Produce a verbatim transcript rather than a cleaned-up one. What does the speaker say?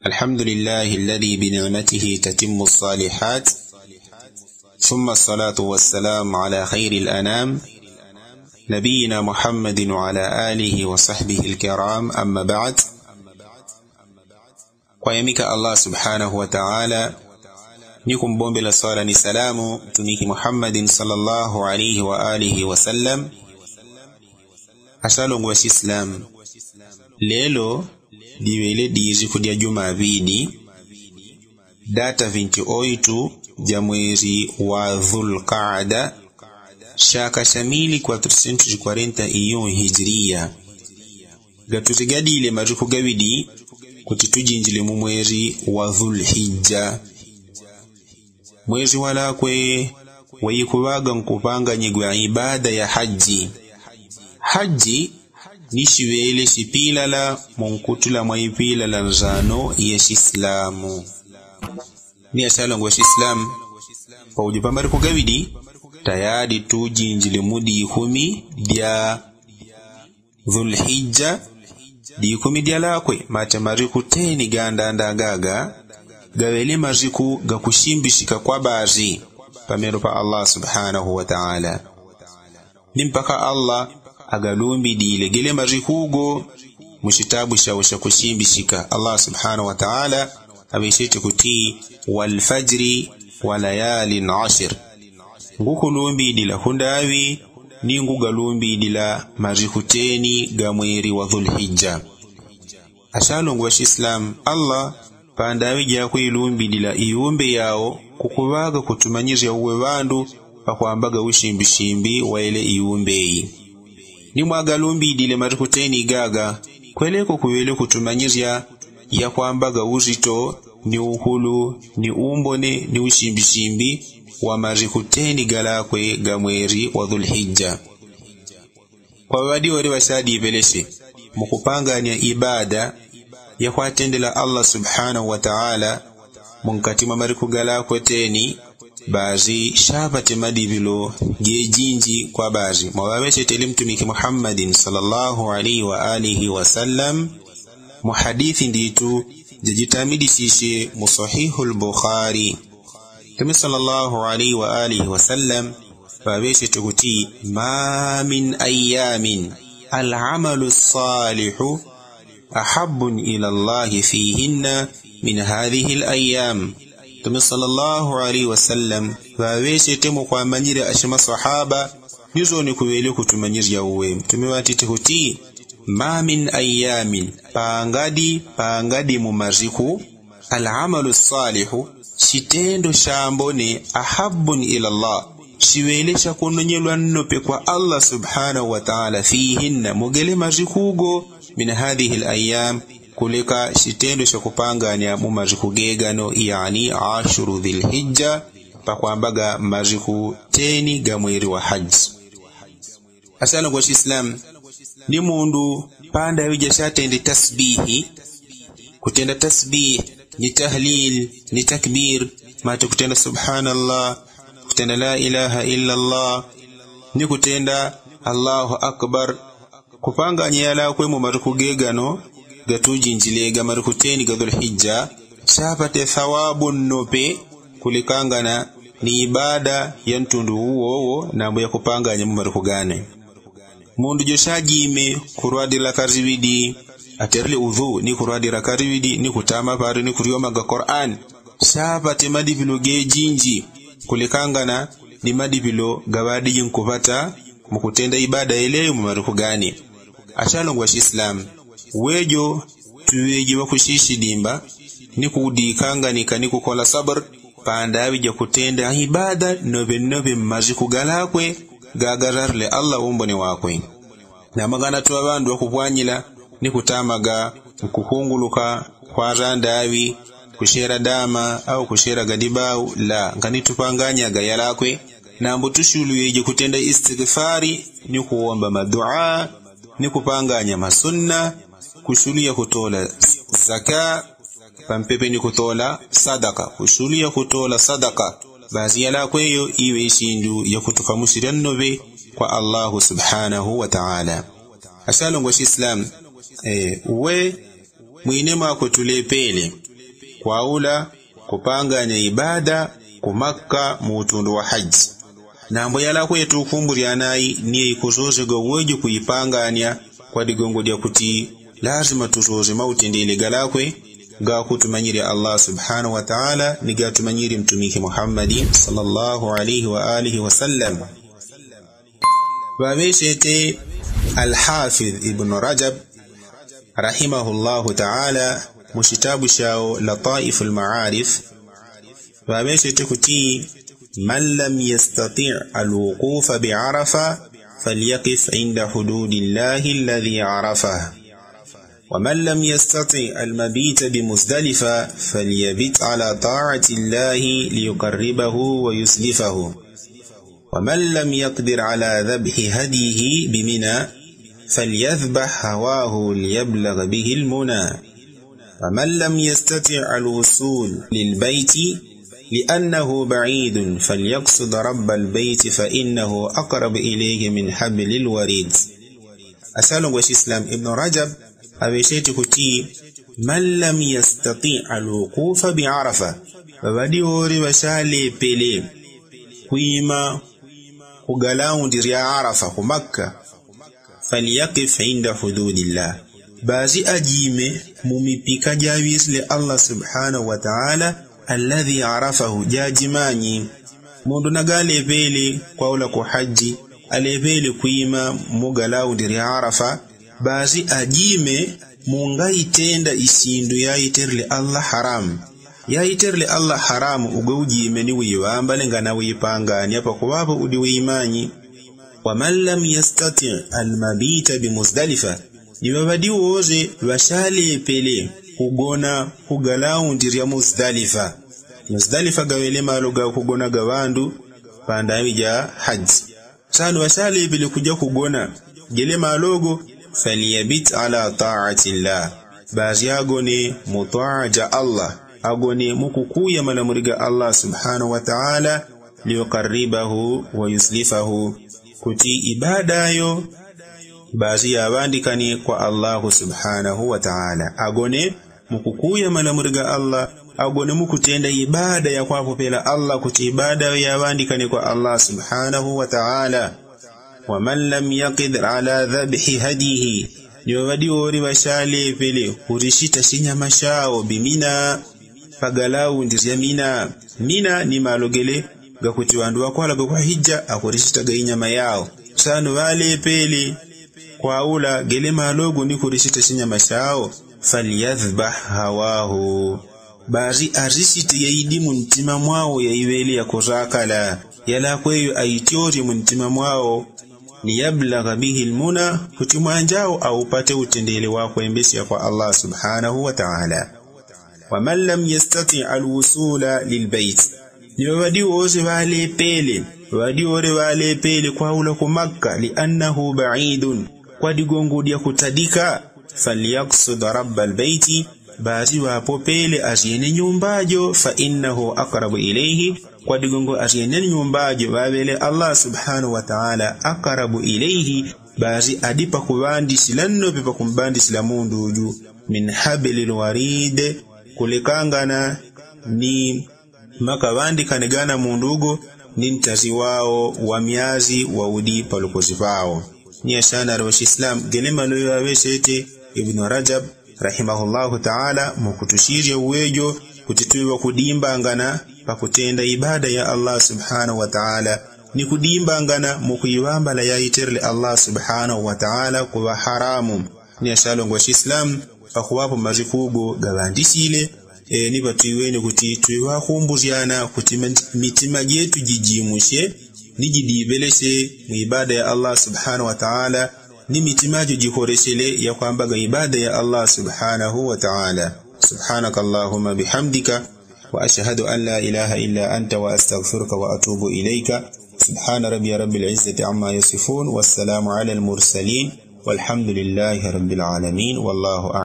الحمد لله الذي بنعمته تتم الصالحات، ثم الصلاة والسلام على خير الأنام، نبينا محمد وعلى آله وصحبه الكرام، أما بعد. Kwayamika Allah subhanahu wataala, ni kumbombela swala ni salamu mtumiki Muhammadin swallallahu alaihi wa alihi wasallam. Asalongo wa Shislam, lelo diwele diziku dya Jumapili, data vinti oitu dya mwezi wa Dhulkaada, shaka sha mili kwatrusentu kwarenta iyo Hijiriya. Gatuzigadile maziku gawidi kuti tujinjile mu mwezi wa Dhulhija. Mwezi walakwe wayikuŵaga nkupanganyigwa ibada ya haji. Haji ni shiŵele shipilala mu nkutula mwa ipilala nzano ya Shislamu. Ni asalongo wa Shislamu, paujo pa maziku gawidi tayari tujinjile mu dikumi dya Dhulhija. Dikumi dyalakwe mate maziku teni gandanda gaga gaŵele maziku gakushimbishika kwa bazi pamero pa Allah subhanahu wataala. Ni mpaka Allah agalumbidile gele maziku go mu shitabu shawo shakushimbishika. Allah subhanahu wataala aŵeshete kuti, والفجر وليال عشر. Ngukulumbidila kundaŵi ni ngugalumbidila maziku teni ga mweri wa Dhulhija. Asalongo wa Shislamu, Allah pandaŵi jakwe ilumbidila iumbe yawo kukuŵaga kutumanyizya uwe ŵandu pakwambaga ushimbishimbi wa ile iumbe yi. Ni mwagalumbidile maziku teni gaga kweleko kuŵele kutumanyizya yakwambaga uzito ni ukulu ni umbone ni ushimbishimbi wa maziku teni galakwe ga mweri wa Dhulhija. Kwa ŵaŵadi wale ŵashadiŵeleshe mu kupanganya ibada ya kwatendela Allah subhanahu wataala mu nkati mwa maziku galakwe teni, bazi shaŵate madiŵilo gejinji kwa bazi mwaŵaŵeshete ili mtumiki Muhammadin swallallahu alaihi wa alihi wasallam. Mu hadithi nditu jajitamidishishe mu Swahihu Lbukhari, Mtume swallallahu alaihi wa alihi wasallam ŵaŵeshete kuti, ما من أيام العمل الصالح أحب إلى الله فيهن من هذه الأيام. Mtume swallallahu alaihi wasallam ŵaŵeshete mu kwamanyirya ashe maswahaba, ni zoni kuŵele kutumanyizya uwe. Mtume ŵatite kuti, ما من أيام, pangadi pangadi mu maziku, العمل الصالح, shitendo shambone, أحب إلى الله, shiŵele shakunonyelwa nnope kwa Allah subhanahu wataala, فيهن, mu gele maziku go, من هذه الأيام, kuleka shitendo shakupanganya mu maziku gegano, yani ashuru Dhilhija, pakwambaga maziku teni ga mweri wa haji. Asalongo wa Shislamu, ni mundu pandaŵi jashatende tasbihi, kutenda tasbihi ni tahlil ni takbir, mate kutenda subhanallah, kutenda la ilaha illa Allah, ni kutenda Allahu akbar, kupanganya yalakwe mu maziku gegano gatujinjile ga maziku teni ga Dhulhija, shaŵate thawabu nnope kulekangana ni ibada ya ntundu uwowo nambo yakupanganya mu maziku gane. Mundu jo shajime kurwadila kariŵidi, aterile udhu ni kurwadila kariŵidi ni kutama pari ni kuryomaga Qur'an, shaŵate madiŵilo gejinji kulekangana ni madiŵilo gaŵadiji nkuŵata mu kutenda ibada yeleyo mu maziku gane. Asalongo wa Shislamu, wejo tuŵeje ŵakushishidimba ni kudikanganika ni kukola sabr pandaŵi jakutenda ibada nnope nnope mu maziku galakwe gagazarile Allah umbone wakwe. Namagana tuŵa ŵandu ŵakupwanyila ni kutamaga nkukunguluka kwa randaŵi, kushera dama au kushera gadibau, la, ngani tupanganyaga yalakwe nambo tushulwije kutenda istigfari ni kuwomba maduwa ni kupanganya masunna, kushulwiya kutola zaka, pampepe ni kutola sadaka, kushulwiya kutola sadaka. Bazi yalakwe yo iŵe ishindu yakutukamushilya nnoŵe kwa Allahu subhanahu wataala. Asalongo wa Shislamu, uwe mwine mwakwe tulepele kwaula kupanganya ibada ku makka mu utundu wa haji. Nambo yalakwe yatukumbulyanayi ni yaikuzozegwa uwejo kuipanganya kwa digongo dya kuti lazima tuzoze mautendele galakwe gakutumanyirya allah subhanahu wataala ni gatumanyirya mtumiki muhammadi sala allahu alaihi waalihi wasallam. Ŵaŵechete alhafidh ibnu rajab rahimahu llahu taala mu chitabu chao lataifu lmaarif ŵaŵechete kuti, man lam yastati alwukufa biarafa falyakif inda hududi llahi alladhi arafah. Waman lam yastati almabita bimusdalifa falyabit ala taati llahi liyukaribahu wayuslifahu. Waman lam yakdir ala dhabhi hadihi bimina falyadhbah hawahu liyablagh bihi lmuna. Waman lam yastati alwusul lilbaiti liannahu baidun falyaksud raba albaiti fainnahu akrabu ilaihi min habli lwarid. Asalongwa chislamu ibnu rajab aŵechete kuti, man lam yastati alwukufa biarafa, ŵaŵadi wore ŵachalepele kwima ku galaundi lya arafa ku makka, falyakif inda hududi llah, bazi ajime mu mipika jaŵisile allah subhanahu wataala alladhi arafahu jajimanyi. Mundu nagalepele kwaula ku haji alepele kwima mu galaundi lya arafa, bazi ajime mu ngaitenda isindu yaiterile allah haramu. Yaiterile allah haramu ugwe ujime ni wiŵambale ngana wipanganya pakuŵapo udi wimanyi. Waman lam yastati almabita bimusdalifa, ni ŵaŵadi wose ŵachalepele kugona ku galaundi lya musdalifa. Musdalifa gaŵele malo ga kugona ga ŵandu pandaŵi ja haji. Sanu ŵachalepele kuja kugona gele malo go, falyabit ala taati llah, bazi agone mu twaa ja allah, agone mu kukuya malamuli ga allah subhanahu wataala, liyukaribahu wayuslifahu, kuti ibada yo bazi yaŵandikane kwa allahu subhanahu wataala. Agone mu kukuya malamuli ga allah, agone mu kutenda ibada ya kwapopela allah kuti ibada yo yaŵandikane kwa allah subhanahu wataala. Waman lam yakdir ala dhabhi hadihi, ni ŵaŵadi wore ŵachalepele kurisita chinyama chao bimina, pagalaundi lya mina. Mina ni malo gele gakuti ŵandu ŵakwalaga kwa hija akurisitaga inyama yao. Sanu ŵalepele kwaula gele malo go ni kurisita chinyama chao, falyadhbah hawahu, bazi arisite yaidi mu ntima mwao yaiŵele yakusakala. Yalakweyo aityorye mu ntima mwao, liyablagha bihi lmuna, kuti mwanjao aupate utendele wakwembesya kwa allah subhanahu wataala. Waman lam yastati alwusula lilbaiti, ni ŵaŵadi wose ŵalepele, ŵaŵadi wore ŵalepele kwaula ku makka liannahu baidun, kwa digongo dya kutadika, falyaksud raba albaiti, bazi ŵapopele azyene nyumba jo fainnahu akrabu ilaihi, kwa digongo azyene nyumba jo ŵaŵele allah subhanahu wataala akrabu ilaihi, bazi adi pakuŵandisila nnope pakumŵandisila mundu uju, min habli lwaride, kulekangana ni makaŵandikane gana mundu ugo ni ntazi wao wa myazi waudi palukozi pao. Ni ashanari wa chislamu gele malo yo aŵechete ibnu rajab rahimahu llahu taala mu kutuchirya uwejo kuti tuŵe ŵakudimbangana pakutenda ibada ya allah subhanahu wataala, ni kudimbangana mu kuiŵambala yaiterile allah subhanahu wataala kuŵa haramu. Ni ashalongwa chislamu pakuŵapo masiku ugo gaŵandisile, ni ŵatuiweni kuti tuiŵakumbusyana kuti mitima jetu jijimusye ni jidiŵelesye mu ibada ya allah subhanahu wataala, ni mitima jo jikolesele yakwambaga ibada ya allah subhanahu wataala. Subhanaka allahuma bihamdika, wa ashhadu an la ilaha illa anta wa astagfiruka wa atubu ilaika. Subhana rabiya rabi lizati ama yasifun, wassalamu ala lmursalin, walhamdulillahi rabi lalamin. Wallahu alam.